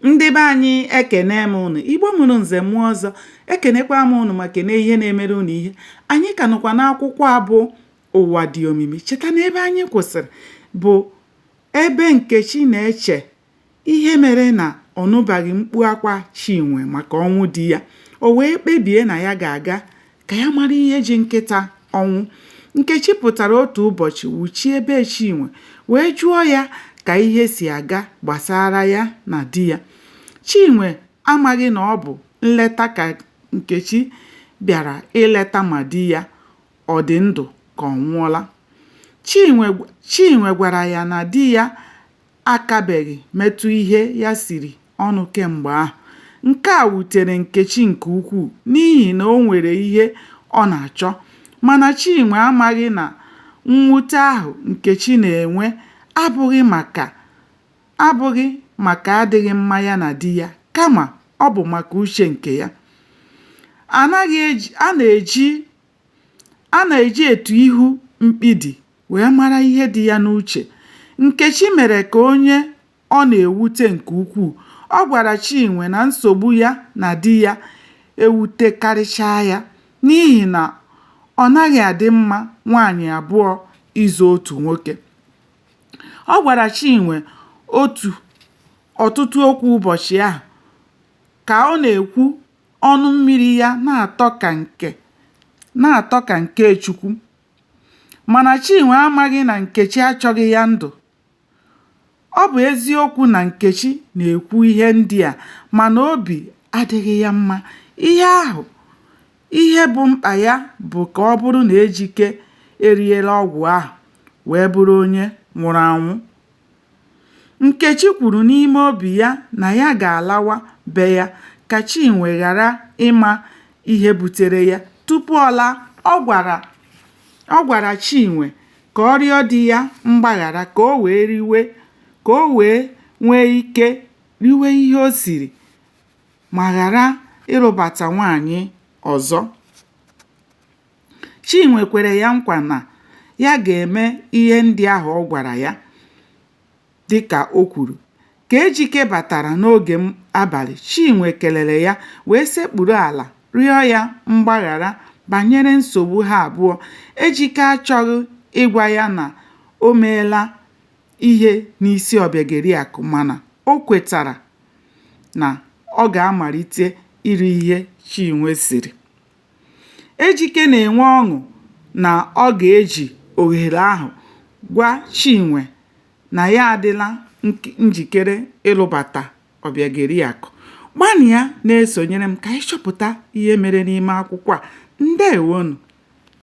Ndị be anyị ekene m ụnụ Igbo mụrụ nze mụọ ọzọ ekenekwa m ụnụ ma kene ihe na-emere ụnụ ihe anyị ka nọkwa n'akwụkwọ a bụ ụwa dị omimi cheta na ebe anyị kwụsịrị bụ ebe Nkechi na-eche ihe mere na ọ nụbaghị mkpu akwa Chinwe maka ọnwụ di ya o wee kpebie na ya ga-aga ka ya mara ihe ji nkịta ọnwụ. Nkechi pụtara otu ụbọchị wụchie be Chinwe wee jụọ ya ka ihe si aga gbasara ya na di ya. Chinwe amaghị na ọ bụ nleta ka Nkechi bịara ileta ma di ya ọ dị ndụ ka ọ nwụọla. Chinwe gwara ya na di ya akabeghị metụ ihe ya siri ọnụ kemgbe ahụ. Nke a wutere Nkechi nke ukwuu n'ihi na o nwere ihe ọ na-achọ. Mana Chinwe amaghị na mwute ahụ Nkechi na-enwe abụghị maka abụghị maka adịghị mma ya na di ya kama ọ bụ maka uche nke ya. A na-eji A na-eji etu ihu mkpi dị wee mara ihe dị ya n'uche. Nkechi mere ka onye ọ na-ewute nke ukwuu. Ọ gwara Chinwe na nsogbu ya na di ya ewutekarịchaa ya n'ihi na ọ naghị adị mma nwaanyị abụọ ịzọ otu nwoke. Ọ gwara Chinwe otu ọtụtụ okwu ụbọchị ahụ. Ka ọ na-ekwu ọnụ mmiri ya na-atọ ka nke na-atọ ka nke Chukwu. Mana Chinwe amaghị na Nkechi achọghị ya ndụ. Ọ bụ eziokwu na Nkechi na-ekwu ihe ndị a mana obi adịghị ya mma. Ihe ahụ ihe bụ mkpa ya bụ ka ọ bụrụ na Ejike eriela ọgwụ ahụ wee bụrụ onye nwụrụ anwụ. Nkechi kwuru n'ime obi ya na ya ga-alawa be ya ka Chinwe ghara ịma ihe butere ya. Tupu ọ laa, ọ gwara ọ gwara Chinwe ka ọ rịọ di ya mgbaghara ka o wee riwe ka o wee nwee ike riwe ihe o siri ma ghara ịlụbata nwaanyị ọzọ. Chinwe kwere ya nkwa na ya ga-eme ihe ndị ahụ ọ gwara ya dịka o kwuru. Ka Ejike batara n'oge abalị, Chinwe kelere ya wee sekpuru ala rịọ ya mgbaghara banyere nsogbu ha abụọ. Ejike achọghị ịgwa ya na o meela ihe n'isi Ọbịageriakụ mana o kwetara na ọ ga-amalite iri ihe Chinwe siri. Ejike na-enwe ọṅụ na ọ ga-eji ohere ahụ gwa Chinwe na ya adịla njikere ịlụbata Ọbịageriakụ. Gbanịa na-esonyere m ka anyị chọpụta ihe mere n'ime akwụkwọ a. Ndewonụ!